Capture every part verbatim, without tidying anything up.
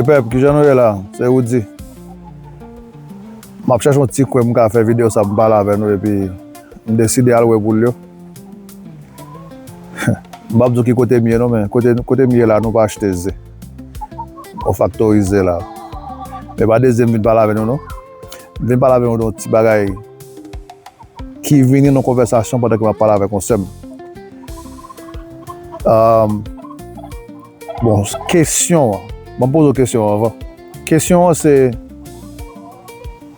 Pèp, kijan nou ye la? Se Roody. M ap chèche yon ti kwen m ka fè videyo sa pou m pale avè nou epi m deside al wè poul yo. M p ap di w ki kote m ye non, men kote, kote m ye la, nou pa achte ze. Nou faktorize la. Men pa de ze m vin pale avè nou non. M vin pale avè nou de yon ti bagay ki vini nan konvèsasyon pandan ke m ap pale avèk yon sè m. Bon, kesyon an, ban m poze w kesyon an avan. Kesyon an se,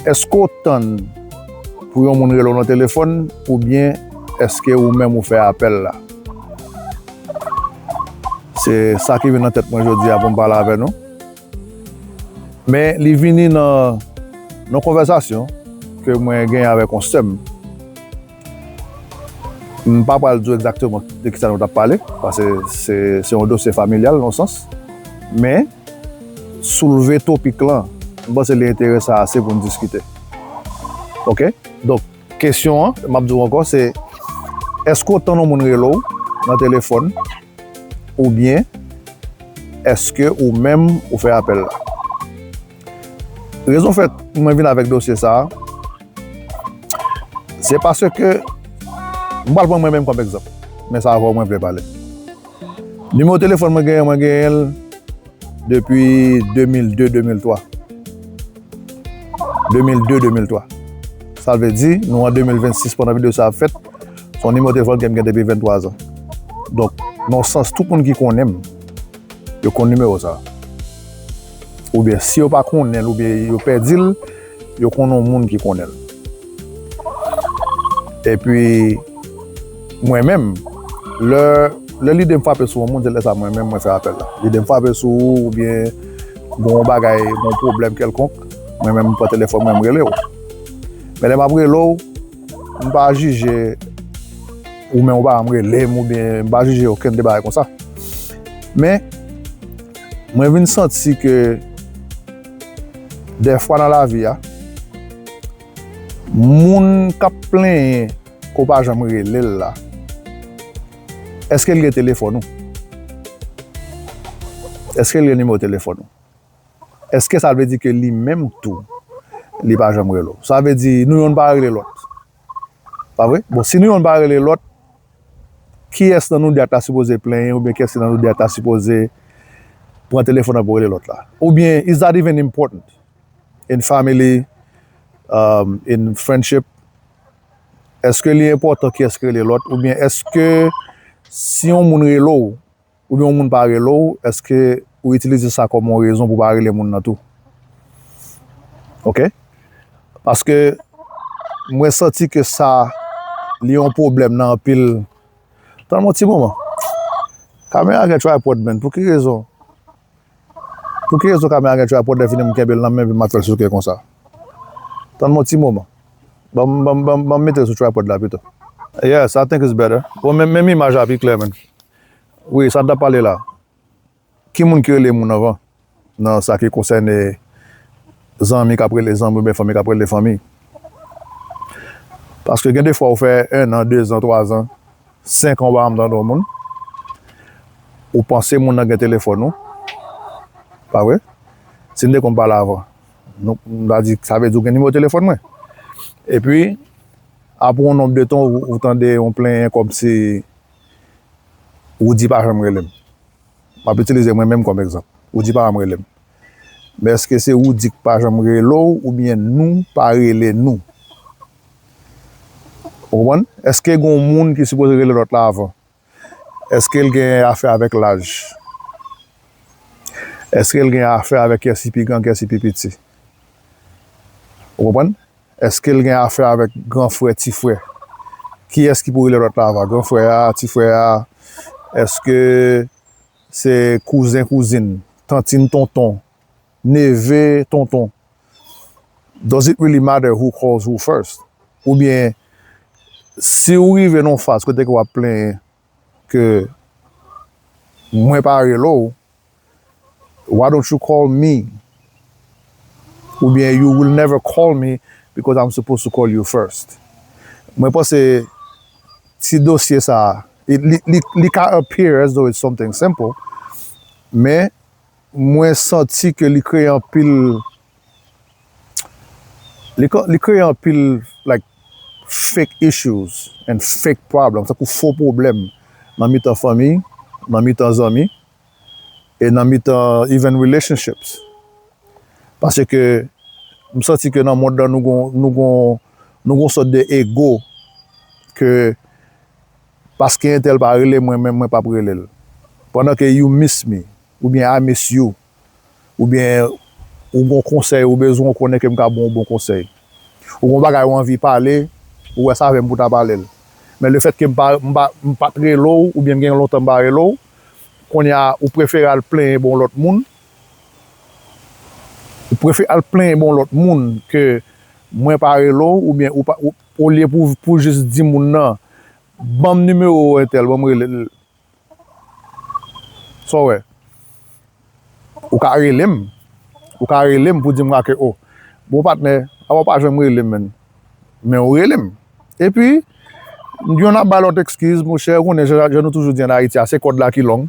èske w tann pou yon moun rele w nan telefòn oubyen èske ou menm ou fè apèl la? Se sa ki vin nan tèt mwen jodi a pou m pale avè nou. Men li vini nan yon konvèsasyon ke mwen genyen avèk yon sè m. M pa pral di w egzakteman de kisa nou t ap pale, paske se, se yon dosye familyal nan yon sans. Men, soulve topik lan, m panse li enteresan ase pou n diskite. Oke? Donk, kesyon an, m ap di w ankò, se, èske w tann yon moun rele w nan telefòn oubyen èske ou menm ou fè apèl la? Rezon fèt mwen vin avèk dosye sa a, se paske m pral pran mwen menm kòm egzanp, men sa avan mwen vle pale. Nimewo telefòn mwen genyen, mwen genyen l depi de mil de, de mil twa. De mil de, de mil twa. Sa vle di, nou an de mil vennsis pandan videyo sa ap fèt, se yon nimewo telefòn ke m gen depi venntwa zan. Donk, nan yon sans, tout moun ki konnen m, yo konn nimewo sa a. Oubyen, si yo pa konnen l, oubyen yo pèdi l, yo konn yon moun ki konnen l. Epi, mwen menm, lè, lè lide m frape sou yon moun, se lè sa mwen menm mwen fè apèl la. Lide m frape sou ou, oubyen gen yon bagay, gen yon pwoblèm kèlkonk, mwen menm m pran telefòn mwen, m rele w. Men lè m ap rele w, m pa jije ou, men ou pa janm rele m, oubyen m pa jije okenn de bagay konsa. Men, mwen vin santi ke dèfwa nan lavi a, moun k ap plenyen ke w pa janm rele l la, èske l gen telefòn ou? Èske l gen nimewo telefòn ou? Èske sa vle di ke li menm tou, li pa janm rele w? Sa vle di nou yonn pa rele lòt. Pa vre? Bon, si nou yonn pa rele lòt, kiyès nan nou de a ta sipoze plenyen oubyen kiyès nan nou de a ta sipoze pran telefòn nan pou rele lòt la? Oubyen, is that even important? In family, um, in friendship, èske li enpòtan kiyès ki rele lòt? Oubyen èske si yon moun rele w, oubyen yon moun pa rele w, èske ou itilize sa kòm yon rezon pou pa rele moun nan tou? Oke? Paske mwen santi ke sa, li yon pwoblèm nan anpil. Tann m yon ti moman. Kamera gen tripod, man. Pou ki rezon? Pou ki rezon kamera gen tripod lè fini m kenbe l nan men epi m ap fè l souke konsa? Tann m yon ti moman. Ban m, ban m, ban m, ban m mete l sou tripod la pito. Yes, I think it's better. Bon, men, men imaj la pi klè, man. Wi, sa n t ap pale la. Ki moun ki rele moun anvan? Nan sa ki konsène zanmi k ap rele zanmi oubyen fanmi k ap rele fanmi. Paske gen de fwa ou fè en an, de zan, twa zan, senk an ou pa janm tande yon moun. Ou panse moun nan gen telefòn ou. Pa vre? Si n te konn pale avan, nou, m ta di, sa vle di ou gen nimewo telefòn mwen. Epi, apre yon nonb de tan, ou, ou tande yon plenyen kòmsi Roody pa janm rele m. M ap itilize mwen menm kòm egzanp. Roody pa janm rele m. Men èske se Roody k pa janm rele w oubyen nou pa rele nou? Ou konprann? Èske gen yon moun ki sipoze rele lòt la avan? Èske l gen afè avèk laj? Èske l gen afè avèk kiyès ki pi gran, kiyès ki pi piti? Ou konprann? Èske l gen afè avèk gran frè, ti frè? Kiyès ki pou rele lòt la avan? Gran frè a, ti frè a? Èske se kouzen, kouzin, tantin, tonton, neve, tonton? Does it really matter who calls who first? Oubyen, si w rive nan yon faz kote ke w ap plenyen ke mwen pa rele w, why don't you call me? Oubyen, you will never call me because I'm supposed to call you first. Mwen panse ti dosye sa a, li, li, li ka appear as though it's something simple, men Mwen santi ke li kreye anpil, li, ka- li kreye anpil, like, fake issues and fake problems, tankou fo pwoblèm nan mitan fanmi, nan mitan zanmi, e nan mitan even relationships. Paske m santi ke nan mond lan nou gon, nou gon, nou gon sòt de ego ke paske entèl pa rele mwen, men mwen p ap rele l. Pandan ke you miss me, oubyen I miss you, oubyen ou gon konsèy ou bezwen, ou konnen ke m ka ba w bon konsèy. Ou gon bagay ou anvi pale, ou wè se avè m pou w ta pale l. Men lefètke m pa, m pa, m pa t rele w, oubyen m gen lontan m pa rele w, kounye a ou prefere al plenyen ba yon lòt moun, ou prefere al plenyen ba yon lòt moun ke mwen pa rele w, oubyen ou pa, ou, olye pou, pou jis di moun nan, ban m nimewo entèl, ban m rele l. Sa w wè? Ou ka rele m. Ou ka rele m pou di m ke, o, bon patnè, apa w pa janm rele m, menn. Men ou rele m. Epi, youn ap bay lòt ekskiz, monchè, ou konnen, jan, jan nou toujou di ann Ayiti a, se kòd la ki long.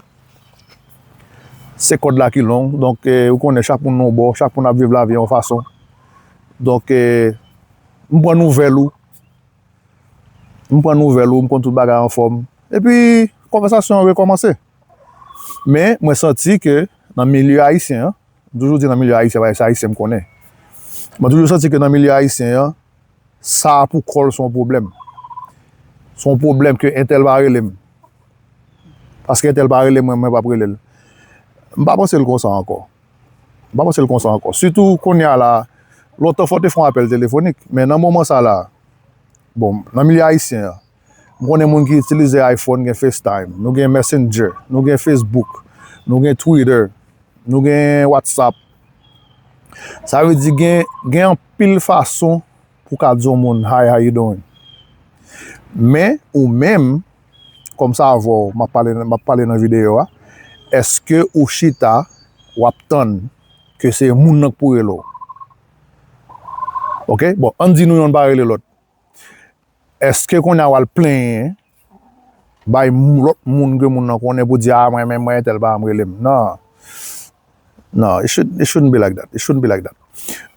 Se kòd la ki long. Donk, eh, ou konnen, chak moun nan yon bò, chak moun ap viv lavi yon fason. Donk, eh, m pran nouvèl ou. M pran nouvèl ou, m konn tout bagay anfòm. Epi, konvèsasyon an rekòmanse. Men, mwen santi ke nan milye ayisyen an, m toujou di nan milye ayisyen, paske se ayisyen m konnen. Mwen toujou santi ke nan milye ayisyen an, sa a pou kò l se yon pwoblèm. Se yon pwoblèm ke entèl pa rele m. Paske entèl pa rele mwen, mwen p ap rele l. M pa panse l konsa ankò. M pa panse l konsa ankò. Sitou kounye a la, lontan fò w te fè yon apèl telefonik, men nan moman sa la, bon, nan milye ayisyen an, m konnen moun ki itilize iPhone gen FaceTime, nou gen Messenger, nou gen Facebook, nou gen Twitter, nou gen WhatsApp. Sa vle di gen, gen anpil fason pou w ka di yon moun, "Hi, how you doing?" Men, ou menm, kòm sa avè w, m ap pale, m ap pale nan videyo a, èske ou chita, w ap tann ke se moun nan k pou rele w? Oke? Bon, ann di nou yonn pa rele lòt. Èske kounye a w al plenyen bay m- lòt moun ke moun nan konnen pou di, "A, mwen menm, mwen, entèl pa janm rele m"? Non. Non, it should, it shouldn't be like that. It shouldn't be like that.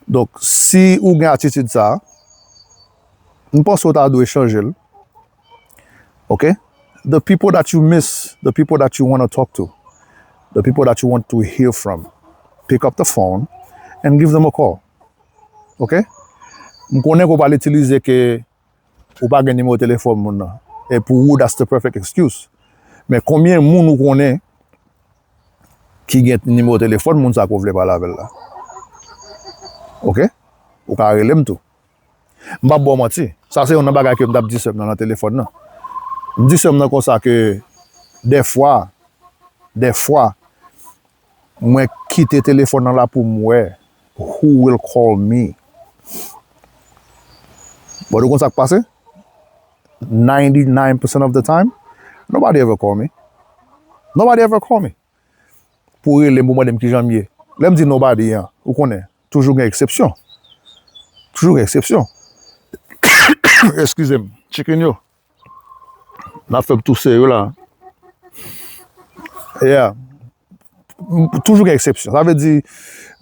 Donk, si ou gen atitid sa a, m panse w ta dwe chanje l. Oke? The people that you miss, the people that you wanna talk to, the people that you want to hear from, pick up the phone and give them a call. Oke? M konnen ke w pral itilize ke ou pa gen nimewo telefòn moun nan. E pou ou, that's the perfect excuse. Men konbyen moun ou konnen ki gen nimewo telefòn moun sa ke w vle pale avè l la? Oke? Ou ka rele m tou. M p ap ba w manti. Sa se youn nan bagay ke m t ap di sè m nan nan telefòn nan. M di sè m nan konsa ke dèfwa, dèfwa, mwen kite telefòn nan la pou m wè who will call me. But ou konn sa k pase? Ninety-nine percent of the time, nobody ever call me. Nobody ever call me. Pou rele m, pou mande m kijan m ye. Lè m di nobody an, ou konnen, toujou gen eksepsyon. Toujou gen eksepsyon. Eskize m, chicken yo. N ap fè m touse yo la. Yeah. Toujou gen eksepsyon. Sa vle di,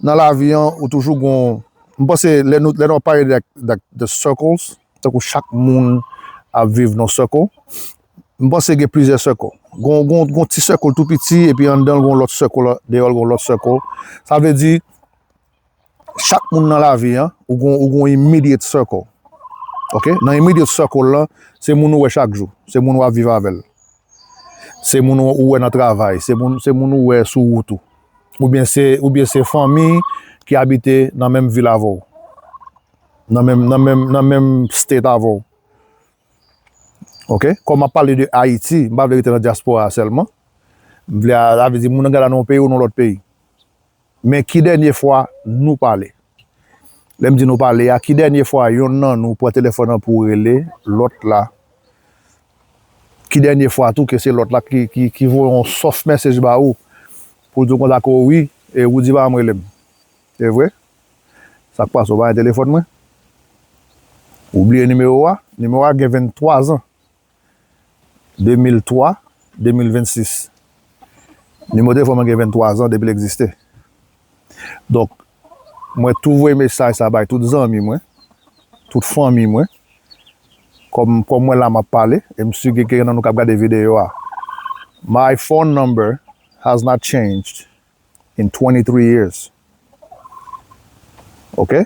nan lavi an, ou toujou gon, m panse, lè nou, lè nou ap pale de, de, de circles, tankou chak moun ap viv nan circle, m panse gen plizyè circle. Gon, gon, gon ti circle tou piti, epi anndan l gon lòt circle, deyò l gon lòt circle. Sa vle di, chak moun nan lavi an, ou gon, ou gon immediate circle. Oke? Nan immediate circle lan, se moun ou wè chak jou, se moun w ap viv avè l. Se moun ou, ou wè nan travay, se moun, se moun ou wè sou wout ou. Oubyen se, oubyen se fanmi ki abite nan menm vil avè w. Nan menm, nan menm, nan menm state avè w. Oke? Kòm m ap pale de Ayiti, m pa vle rete nan dyaspora a sèlman. M vle a, sa vle di moun nan gade nan yon peyi ou nan lòt peyi. Men ki dènye fwa nou pale? Lè m di nou pale a, ki dènye fwa yonn nan nou pran telefòn nan pou rele lòt la? Ki dènye fwa tou ke se lòt la ki, ki, ki voye yon soft message ba ou pou l di w konsa ke wi, e Roody pa janm rele m. Se vre? Sa k pase, ou pa gen telefòn mwen? Ou bliye nimewo a? Nimewo a gen venntwa zan. De mil twa, de mil vennsis. Nimewo telefòn mwen gen venntwa zan depi l egziste. Donk, mwen tou voye mesaj sa bay tout zanmi mwen, tout fanmi mwen, kòm, kòm mwen la m ap pale, e m si gen, gen nan nou k ap gade videyo a. My phone number has not changed in twenty-three years. Ok?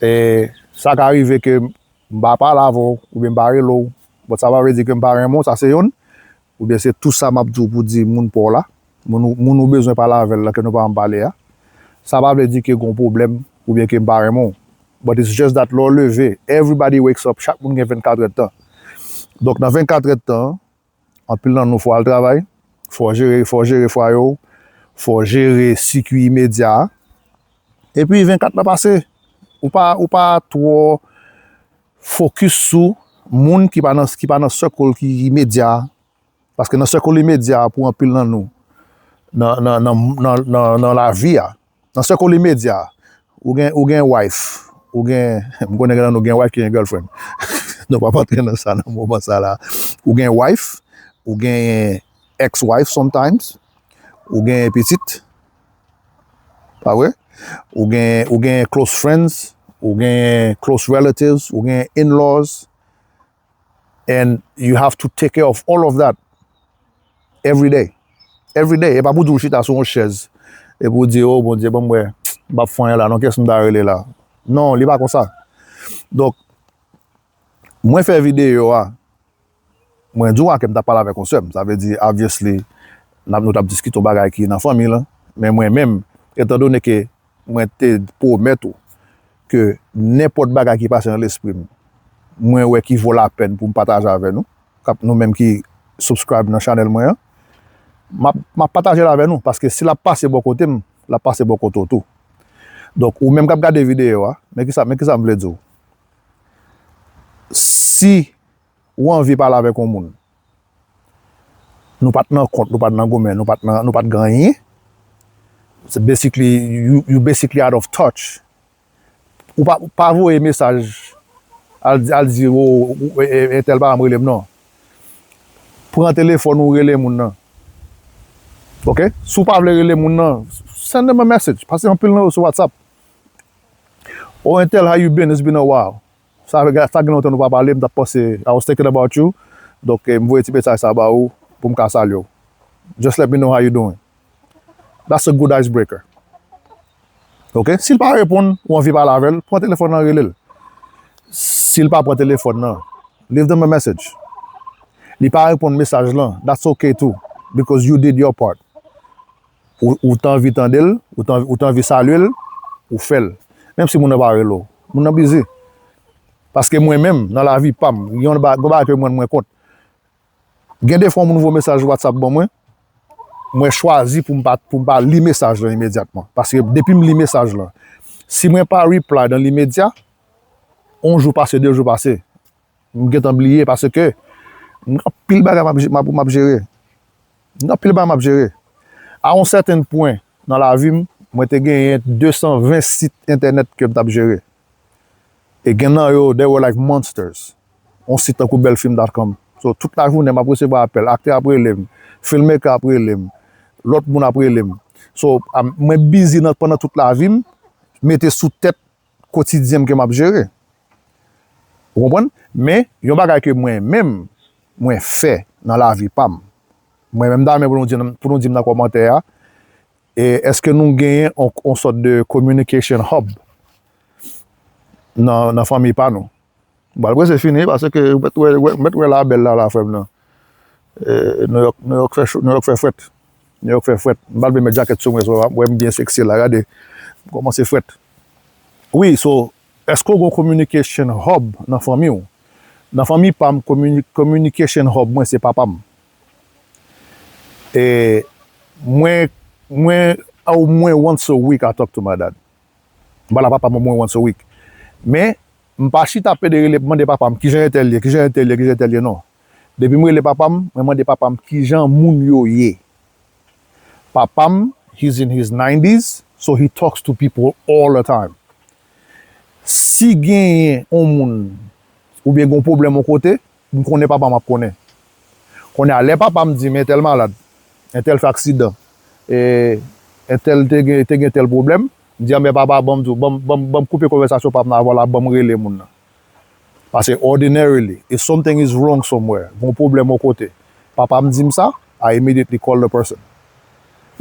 E sa ka rive ke m pa pale avè w, oubyen m pa rele w, but sa pa vle di ke m pa renmen w, sa se youn. Oubyen se tou sa m ap di w pou di moun pa w la, moun ou, moun ou bezwen pale avè l la ke nou pa janm pale a. Sa pa vle di ke gon pwoblèm oubyen ke m pa renmen w. But it's just that lè w leve, everybody wakes up, chak moun gen vennkat èdtan. Donk nan vennkat èdtan, anpil nan nou fò al travay, fò jere, fò jere fwaye w, fò jere sikui imedya a. Epi vennkat la pase, ou pa, ou pa twò fokis sou moun ki pa nan, ki pa nan circle ki imedya a. Paske nan circle imedya a pou anpil nan nou, nan, nan, nan, nan, nan, nan lavi a, nan circle imedya a, ou gen, ou gen wife, ou gen, m konnen gen nan nou gen wife ki gen girlfriend. Nou p ap antre nan sa nan moman sa la. Ou gen wife, ou gen ex-wife sometimes, ou gen pitit, pa vre? Ou gen, ou gen close friends, ou gen close relatives, ou gen in-laws, and you have to take care of all of that every day. Every day. E pa pou di w chita sou yon chèz e pou w di, "Oh, Bondye, ban m wè, m p ap fè anyen la, non, kiyès m ta rele la?" Non, li pa konsa. Donk, mwen fè videyo a, mwen di w a ke m t ap pale avèk yon sè m. Sa vle di, obviously, n ap, nou t ap diskite yon bagay ki nan fanmi l, men mwen menm, etandone ke mwen te pwomèt ou ke nenpòt bagay ki pase nan lespri m, mwen wè ki vo lapèn pou m pataje avè nou, k ap, nou menm ki subscribe nan chanèl mwen an, m ap, m ap pataje l avè nou, paske si l ap pase bò kote m, l ap pase bò kote w tou. Donk, ou menm k ap gade videyo a, men kisa, men kisa m vle di w. Si ou anvi pale avèk yon moun, nou pa t nan kont, nou pa t nan goumen, nou pa t nan, nou pa t gen anyen. Se basically, you, you basically out of touch. Ou pa, pa voye mesaj, al, al di, "Oh, entèl pa janm rele m," non. Pran telefòn ou rele moun nan. Ok? Si w pa vle rele moun nan, send them a message. Pase anpil nan yo sou WhatsApp. "Oh, entèl, how you been? It's been a while." Sa fè, sa gen lontan nou pa pale, m t ap panse, I was thinking about you. Donk, eh, m voye ti mesaj sa ba ou pou m ka salye w. Just let me know how you doing. That's a good icebreaker. Ok? Si l pa reponn, ou anvi pale avè l, pran telefòn nan, rele l. Si l pa pran telefòn nan, leave them a message. Li pa reponn mesaj lan, that's okay too, because you did your part. Ou, ou t anvi tande l, ou t anvi, ou t anvi salye l, ou fè l. Menm si moun nan pa rele w, moun nan bizi. Paske mwen menm, nan lavi pa m, yon ba-, gon bagay ke mwen, mwen kont. Gen de fwa moun voye mesaj WhatsApp ban mwen, mwen chwazi pou m pa, pou m pa li mesaj lan imedyatman. Paske depi m li mesaj lan, si mwen pa reply dan limedya, yon jou pase, de jou pase, m gentan bliye paske m gen anpil bagay m ap, m ap, m ap jere. M gen anpil bagay m ap jere. A yon sèten pwen nan lavi m, mwen te genyen de san ven sit entènèt ke m t ap jere. E gen nan yo, they were like monsters. Yon sit tankou belfilm dot com. So, tout lajounen, m ap resevwa apèl. Aktè ap rele m, filmmaker ap rele m, lòt moun ap rele m. So, a, mwen bizi nan, pandan tout lavi m, mete sou tèt kotidyen m ke m ap jere. Ou konprann? Men, yon bagay ke mwen menm, mwen fè nan lavi pa m. Mwen menm, damè pou nou di, pou nou di m nan kòmantè a, e èske nou genyen on, on sòt de communication hub nan, nan fanmi pa nou? M pral prese fini, paske ou mèt wè, wè, mèt wè labèl la, la, frè m nan. Eh, Nouyòk, Nouyòk fè cho, Nouyòk fè frèt. Nouyòk fè frèt. M pa vle met jakèt sou mwen, so, wè m byen sexy la, gade. M kòmanse frèt. Wi, so, èske w gen communication hub nan fanmi w? Nan fanmi pa m, communi-, communication hub mwen, se papa m. E mwen, mwen, omwen once a week, I talk to my dad. M pale a papa m omwen once a week. Men, m pa chita ap pede rele, mande papa m, "Kijan entèl ye? Kijan entèl ye? Kijan entèl ye?" Non. Depi m rele papa m, mwen mande papa m, "Kijan moun yo ye?" Papa m, he's in his nineties, so he talks to people all the time. Si genyen yon moun, oubyen gen yon pwoblèm yon kote, m konnen papa m ap konnen. Kounye a, lè papa m di m entèl malad, entèl fè aksidan, e, entèl te gen, te gen tèl pwoblèm. M di, anben papa, ban m di w, ban m, ban m, ban m koupe konvèsasyon pa m nan avè w la, ban m rele moun nan. Paske ordinarily, if something is wrong somewhere, gen yon pwoblèm yon kote, papa m di m sa, I immediately call the person.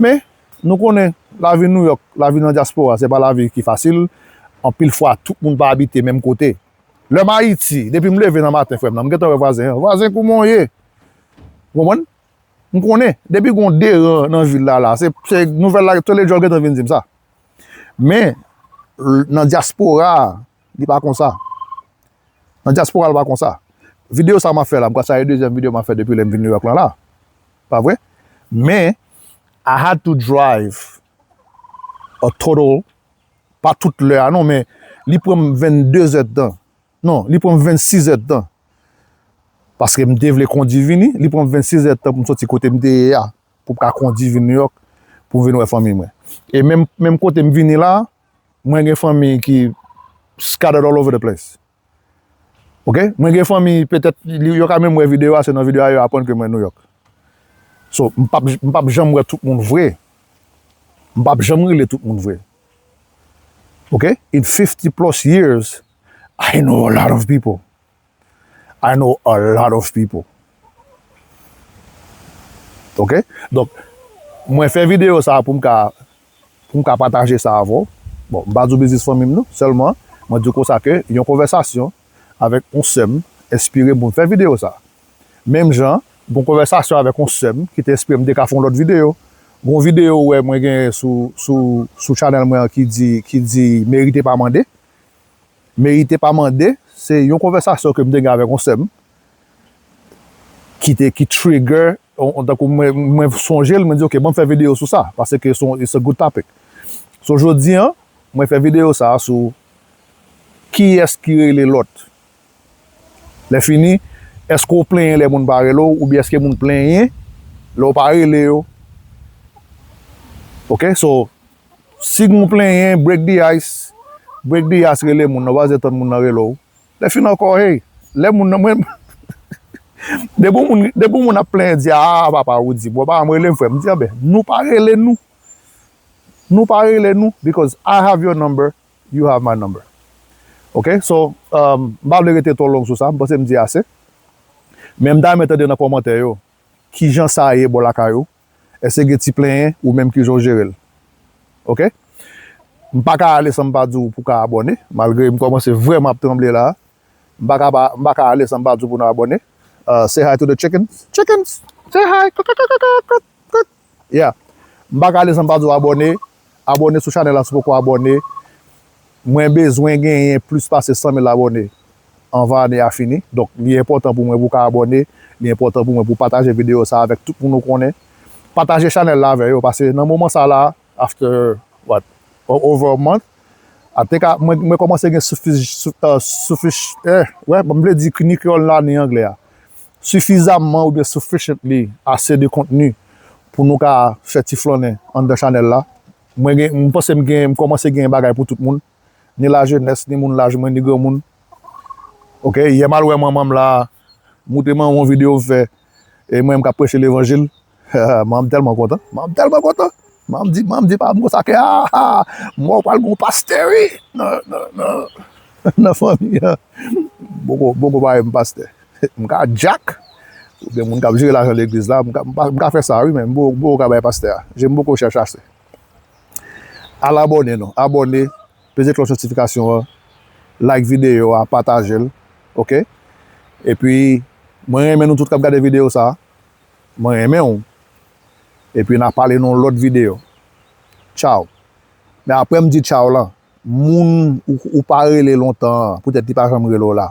Men, nou konnen, lavi New York, lavi nan dyaspora, se pa lavi ki fasil. Anpil fwa, tout moun pa abite menm kote. Lè m Ayiti, depi m leve nan maten, frè m nan, m gentan wè vwazen an. Vwazen, kouman w ye? Ou konprann? M konnen, depi gen yon deran nan vil la, la, se, se nouvèl la, tele djòl gentan vin di m sa. Men, l-, nan dyaspora a, li pa konsa. Nan dyaspora a, li pa konsa. Videyo sa m ap fè la, m kwè sa se dezyèm videyo m ap fè depi lè m vin New York lan la. Pa vre? Men, I had to drive a total, pa tout lè a non, men li pran m vennde zèdtan. Non, li pran m vennsis èdtan. Paske m te vle kondi vini, li pran m vennsis èdtan pou m soti kote m te ye a, pou m ka kondi vin New York, pou m vin wè fanmi mwen. E menm, menm kote m vini la, mwen gen fanmi ki scattered all over the place. Ok? Mwen gen fanmi, petèt, li, yo ka menm wè videyo a, se nan videyo a yo aprann ke mwen New York. So, m p ap, m p ap janm wè tout moun vre. M p ap janm rele tout moun vre. Ok? In fifty plus years, I know a lot of people. I know a lot of people. Ok? Donk, mwen fè videyo sa a pou m ka, pou m ka pataje sa avè w. Bon, m pa di w biznis fanmi m non, sèlman, mwen di w konsa ke yon konvèsasyon avèk yon sè m enspire m pou m fè videyo sa a. Menm jan, gon konvèsasyon avèk yon sè m ki te enspire m te ka fè yon lòt videyo. Gon videyo ou wè mwen genyen sou, sou, sou channel mwen an ki di, ki di merite pa mande. Merite pa mande, se yon konvèsasyon ke m te gen avèk yon sè m ki te, ki trigger, on, on, tankou mwen, mwen sonje l, mwen di, "Ok, ban m fè videyo sou sa," paske se yon, it's a good topic. So, jodi an, mwen fè videyo sa a sou kiyès ki rele lòt. Lè fini, èske w plenyen lè moun pa rele w, oubyen èske moun plenyen lè w pa rele yo? Ok, so, si moun plenyen, break the ice, break the ice, rele moun nan, w pa bezwen tann moun nan rele w. Lè fini ankò, hey, lè moun nan, mwen, depi yon moun, depi yon moun ap plenyen, di, "Ah, papa, ou di, bon, pa m rele m, frè m," di, "Anben, nou pa rele nou. Nou pa rele nou, because I have your number, you have my number." Ok, so, um, m pa vle rete twò long sou sa, m panse m di ase. Men m ta renmen tande nan kòmantè yo, kijan sa ye bò lakay ou? Èske gen ti plenyen ou menm kijan w jere l? Ok? M pa ka ale san m pa di w pou w ka abòne, malgre m kòmanse vrèman ap tranble la. M pa ka pa, m pa ka ale san m pa di w pou nou abòne. Uh, say hi to the chickens. Chickens, say hi. Kok, kok, kok, kok, kok, kok. Yeah. M pa ka ale san m pa di w abòne. Abòne sou chanèl la si w poko abòne. Mwen bezwen genyen plis pase san mil abòne anvan ane a fini. Donk, li enpòtan pou mwen pou w ka abòne. Li enpòtan pou mwen pou w pataje videyo sa avèk tout moun ou konnen. Pataje chanèl la avè yo, paske nan moman sa la, after, what, o-, over a month, I think I, mwen, mwen kòmanse gen sufiz-, su-, uh, sufiz-, eh, wè, m vle di ni kreyòl la, ni anglè a. Sifizamman oubyen sufficiently, ase de kontni pou nou ka fè ti flannen anndan chanèl la. Mwen gen, m panse m gen, m kòmanse gen bagay pou tout moun. Ni lajenès, ni moun laj mwen, ni granmoun. Ok, yè m al wè manman m la, montre manman m yon videyo m fè, e mwen m k ap preche levanjil. Manman m tèlman kontan, manman m tèlman kontan. Manman m di, manman m di pa m konsa ke, ah, ah, m wè w pral gen yon pastè, wi, nan, nan, nan, nan fanmi an. Boko, boko pa rele m pastè. M ka dyak, oubyen moun k ap jere lajan legliz la, m ka, m pa, m ka fè sa, wi, men m poko, m poko ka bay pastè a. Je m poko chèche ase. Al abòne non, abòne, peze klòch notifikasyon an, like videyo a, pataje l, ok? Epi, mwen renmen nou tout k ap gade videyo sa a. Mwen renmen w. Epi n a pale nan yon lòt videyo. Tchaw. Men apre m di tchaw lan, moun ou, ou pa rele lontan an, poutèt li pa janm rele w la,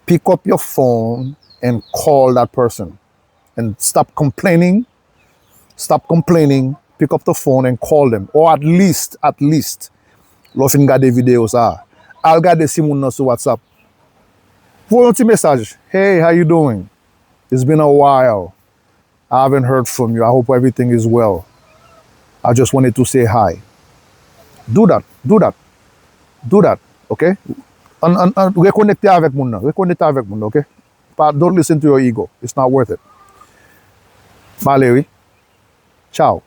pick up your phone and call that person. And stop complaining. Stop complaining. Pick up the phone and call them. Or at least, at least, lè w fin gade videyo sa a, al gade si moun nan sou WhatsApp. Voye yon ti mesaj. "Hey, how you doing? It's been a while. I haven't heard from you. I hope everything is well. I just wanted to say hi." Do that. Do that. Do that. Ok? An, an, an, rekonekte avèk moun nan. Rekonekte avèk moun nan, ok? Pa, don't listen to your ego. It's not worth it. M ale, wi. Tchaw.